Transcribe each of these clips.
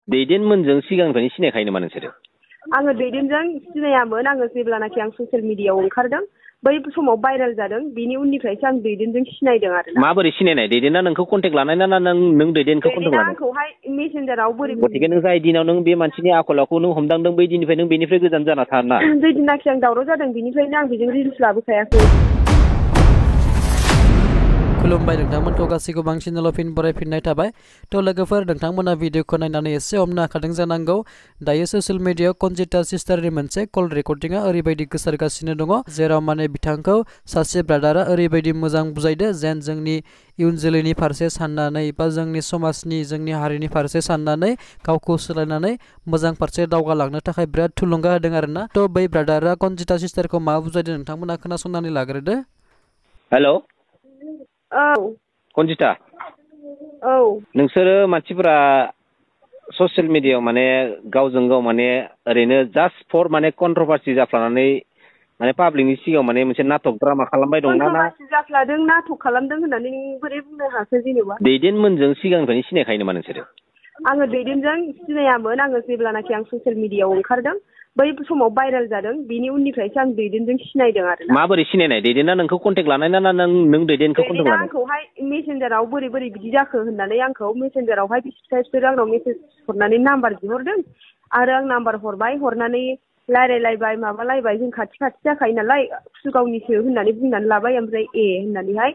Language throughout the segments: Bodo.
दैदेनमोनजों सिगांनिफ्रायनो सिनायखायो नामा नोंसोरो? आङो दैदेनजों सिनायामोन। आङो जेब्लानाखि आं ससियेल मिडियायाव ओंखारदों बै समाव भाइरेल जादों बेनि उननिफ्रायसो आं दैदेनजों सिनायदों आरो। माबोरै सिनायनाय? दैदेना नोंखौ कन्टेक्ट लानाय ना नों दैदेनखौ कन्टेक्ट लानाय? आंखौहाय मेसेन्जाराव बोरै गतिके नों जाय दिनाव नों बे मानसिनि आखल आखुखौ नों हमदांदों बै दिननिफ्राय नों बेनिफ्राय गोजान जाना थाना। जै दिनाखि आं दावराव जादों बेनिफ्रायनो आं बेजों रिल्स लाबोखायाखै। खुलुमबाय नोंथांमोनखौ गासैखौ बांसिन चेनेलाव फिन बरायफिननाय थाबाय। थ' लोगोफोर नोंथांमोना भिडिअखौ नायनानै एसे हमनो हाखादों जानांगौ दायो ससियेल मिडियायाव कनजिता सिस्टारनि मोनसे कल रेकर्डिंआ ओरैबायदि गोसारगासिनो दङ जेराव माने बिथांखौ सासे ब्रादारा ओरैबायदि मोजां बुजायदो जेन जोंनि इयुन जोलैनि फारसे साननानै बा जोंनि समाजनि जोंनि हारिनि फारसे साननानै गावखौ सोलायनानै मोजां फारसे दावगालांनो थाखाय बिराद थुलुंगा होदों आरोना। थ' बै ब्रादारा कनजिता सिस्टारखौ मा बुजायदों नोंथांमोना खोनासंनानै लाग्रोदो। हेल' औ कनजिता। औ नोंसोरो मानसिफोरा ससियेल मिडियायाव माने गावजों गाव माने ओरैनो जास्ट फर माने कन्ट्रभार्सि जाफ्लानानै माने पाब्लिकनि सिगाङाव माने मोनसे नाटक ड्रामा खालामबाय दंना ना? कन्ट्रभार्सि जाफ्लादों नाटक खालामदों होननानै नों बोरै बुंनो हाखो जेनेबा? दैदेनमोनजों सिगांनिफ्रायनो सिनायखायो नामा नोंसोरो? आङो दैदेनजों सिनायामोन। आङो जेब्लानाखि आं ससियेल मिडियायाव ओंखारदों बै समाव भाइरेल जादों बेनि उननिफ्रायसो आं दैदेनजों सिनायदों आरो। माबोरै सिनायनाय? दैदेना नोंखौ कन्टेक्ट लानाय ना नों दैदेनखौ कन्टेक्ट लानाय? आंखौहाय मेसेन्जाराव बोरै बिदि जाखो होननानै आंखौ मेसेन्जारावहाय बिसोर आंनाव मेसेज हरनानै नाम्बार बिहरदों आरो आं नाम्बार हरबाय, हरनानै रायलायलायबाय माबालायबाय, जों खाथि जाखायो नालाय सुगावनिसो होननानै बुंनानै लाबाय। ओमफ्राय होननानैहाय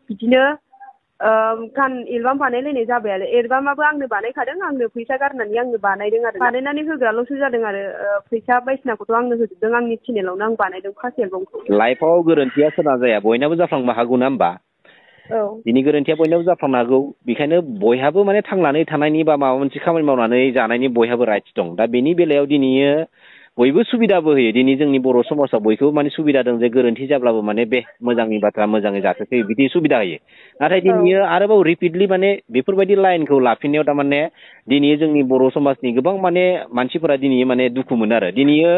बिदिनो गान एलबाम बानायलायनाय जाबाय आरो। एलबामाबो आंनो बानायखादों, आंनो फैसा गारनानै आंनो बानायदों आरो। बानायनानै होग्राल'सो जादों आरो फैसा बायदिसिनाखौथ' आंनो होजोबदों। आंनि चेनेलावनो आं बानायदों फार्स्ट एलबामखौ। लाइफआव गोरोन्थिया सोरना जाया बयनाबो जाफ्लांनो हागौ ना होमबा? औ दिनै गोरोन्थिया बयनाबो जाफ्लांनो हागौ। बेखायनो बयहाबो माने थांनानै थानायनि बा माबा मोनसे खामानि मावनानै जानायनि बयहाबो राइट्स दं। दा बेनि बेलायाव दिनैयो बयबो सुबिदाबो होयो। दिनै जोंनि बर' समाजाव बयखौबो माने सुबिदा दं जे गोरोन्थि जाब्लाबो माने बे मोजांनि बाथ्रा मोजाङै जाथोंसै बिदि सुबिदा होयो। नाथाय दिनैयो आरोबाव रिपिटलि माने बेफोरबायदि लाइनखौ लाफिननायाव थारमाने दिनै जोंनि बर' समाजनि गोबां माने मानसिफोरा दिनै माने दुखु मोनो आरो। दिनैयो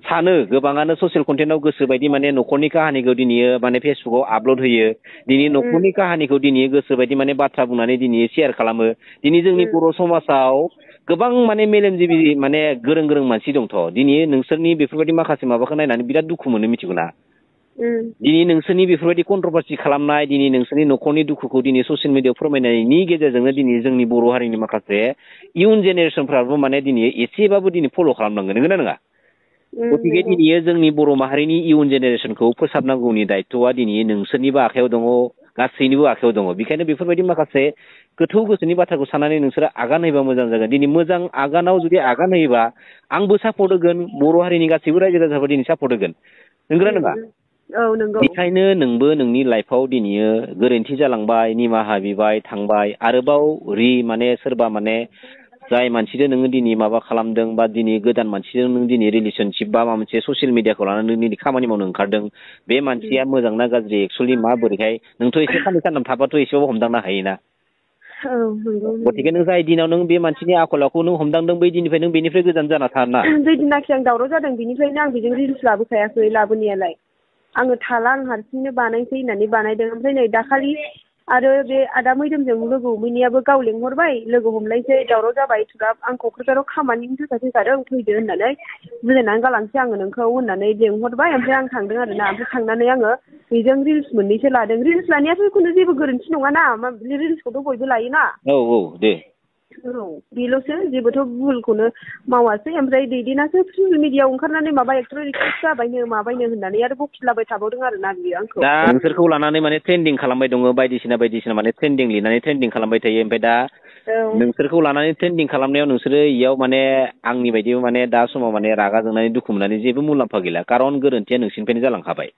सानो गोबाङानो ससियेल कन्टेन्टआव गोसो बायदि माने न'खरनि काहानिखौ दिनैयो माने फेसबुकाव आपल'ड होयो। दिनै न'खरनि काहानिखौ दिनै गोसो बायदि माने बाथ्रा बुंनानै दिनै शेयार खालामो। दिनै जोंनि बर' समाजाव गोबां माने मेलेमजिबि माने गोरों मानसि दंथ'। दिनै नोंसोरनि बेफोरबायदि माखासे माबाखौ नायनानै बिराद दुखु मोनो मिथिगौ ना? दिनै नोंसोरनि बेफोरबायदि कन्ट्रभार्सि खालामनाय, दिनै नोंसोरनि न'खरनि दुखुखौ दिनै ससियेल मिडियायाव फोरमायनायनि गेजेरजोंनो दिनै जोंनि बर' हारिनि माखासे इयुन जेनेरेसनफ्राबो माने दिनै एसेबाबो दिनै फल' खालामनांगोन। नंगौना नङा? गतिके दिनै जोंनि बर' माहारिनि इयुन जेनेरेसनखौ फोसाबनांगौनि दायथ'आ दिनै नोंसोरनिबो आखायाव दङ, गासैनिबो आखायाव दङ। बेखायनो बेफोरबायदि माखासे गोथौ गोसोनि बाथ्राखौ साननानै नोंसोरो आगान होयोबा मोजां जागोन। दिनै मोजां आगानाव जुदि आगान होयोबा आंबो सापर्ट होगोन, बर' हारिनि गासैबो रायजो राजाफोरा दिनै सापर्ट होगोन। नंगौना नङा? औ नंगौ। बेखायनो नोंबो नोंनि लाइफआव दिनैयो गोरोन्थि जालांबाय, निमाहा बिबाय, थांबाय, आरोबाव माने सोरबा माने जाय मानसिजों नोङो दिनै माबा खालामदों बा दिनै गोदान मानसिजों नों दिनै रिलेसनशिप बा माबा मोनसे ससियेल मिडियाखौ लानानै दिनै खामानि मावनो ओंखारदों, बे मानसिया मोजां ना गाज्रि एक्सुवेलि माबोरैहाय नोंथ' एसे साननै सानथाम थाबाथ' एसेबाबो हमदांनो हायोना। गतिके नों जाय दिनाव नों बे मानसिनि आखल आखुखौ नों हमदांदों बै दिननिफ्राय नों बेनिफ्राय गोजान जाना थाना। जै दिनाखि आं दावराव जादों बेनिफ्रायनो आं बेजों रिल्स लाबोखायाखै लाबोनायालाय। आङो थाला, आं हारसिंनो बानायसै होननानै बानायदों। ओमफ्राय नै दाखालि आरो बे आदा मैदोमजों लोगो हमहैनायाबो गाव लेंहरबाय, लोगो हमलायसै, दावराव जाबाय इथुग्राब। आं क'क्राझाराव खामानिनि थाखाय फैखादों, फैदो होननानै बुजायनानै गालांसै आङो नोंखौ होननानै लेंहरबाय। ओमफ्राय आं थांदों आरो ना। ओमफ्राय थांनानै आङो बेजों रिल्स मोननैसो लादों। रिल्स लानायाथ' खुनु जेबो गोरोन्थि नङाना, रिल्सखौथ' बयबो लायोना। औ दे। औ बेल'सो, जेबोथ' भुलखौनो मावासै। ओमफ्राय दैदेनासो ससियेल मिडियायाव ओंखारनानै माबा एक्टर एक्ट्रेस जाबायनो माबायनो होननानै आरो बखिलाबाय थाबावदों आरो ना बियो आंखौ। दा नोंसोरखौ लानानै माने ट्रेन्डिं खालामबाय दङ, बायदिसिना माने ट्रेन्डिं लिरनानै ट्रेन्डिं खालामबाय थायो। ओमफ्राय दा नोंसोरखौ लानानै ट्रेन्डिं खालामनायाव नोंसोरो इयाव माने आंनि बायदि माने दा समाव माने रागा जोंनानै दुखु मोननानै जेबो मुलाम्फा गैला। खारन गोरोन्थिया नोंसिनिफ्रायनो जालांखाबाय।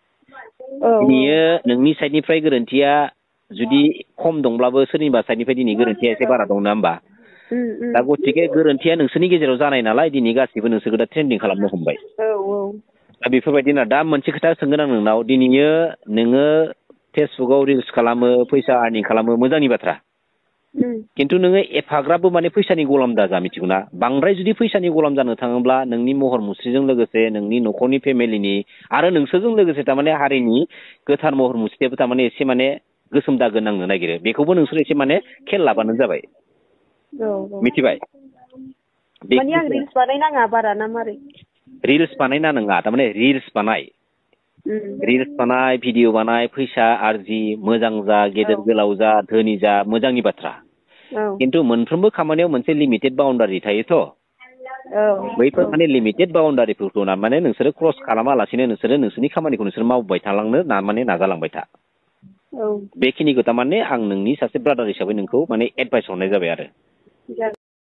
दिनैयो नोंनि साइडनिफ्राय गोरोन्थिया जुदि खम दंब्लाबो सोरनिबा साइडनिफ्राय दिनै गोरोन्थिया एसे बारा दं, नङा होमबा? दा गतिके गोरोन्थिया नोंसोरनि गेजेराव जानाय नालाय दिनै गासैबो नोंसोरखौ दा ट्रेन्डिं खालामनो हमबाय। दा बेफोरबायदिनो दा मोनसे खोथा सोंगोन आं नोंनाव, दिनैयो नोङो फेसबुकाव रिल्स खालामो, फैसा आर्निं खालामो, मोजांनि बाथ्रा। खिन्थु नोङो एफाग्राबबो माने फैसानि गलाम दाजा, मिथिगौ ना? बांद्राय जुदि फैसानि गलाम जानो थाङोब्ला नोंनि महर मुस्रिजों लोगोसे नोंनि न'खरनि फेमिलिनि आरो नोंसोरजों लोगोसे थारमाने हारिनि गोथार महर मुस्रियाबो थारमाने एसे माने गोसोम दागो नांनो नागिरो। बेखौबो नोंसोर एसे माने खेल लाबानो जाबाय। मिथिबाय? माने आं रिल्स बानायनाङा बारा ना मारै रिल्स बानायना नङा थारमाने रिल्स बानाय भिडिअ बानाय फैसा आरजि मोजां जा गेदेर गोलाव जा धोनि जा मोजांनि बाथ्रा खिन्थु मोनफ्रोमबो खामानियाव मोनसे लिमिटेड बाउन्डारि थायोथ' बैफोर माने लिमिटेड बाउन्डारिफोरखौ माने नोंसोरो क्रस खालामालासिनो नोंसोरो नोंसोरनि खामानिखौ नोंसोर मावबाय थालांनो माने नाजालांबाय था बेखिनिखौ थारमाने आं नोंनि सासे ब्रादार हिसाबै नोंखौ माने एडभाइस हरनाय जाबाय आरो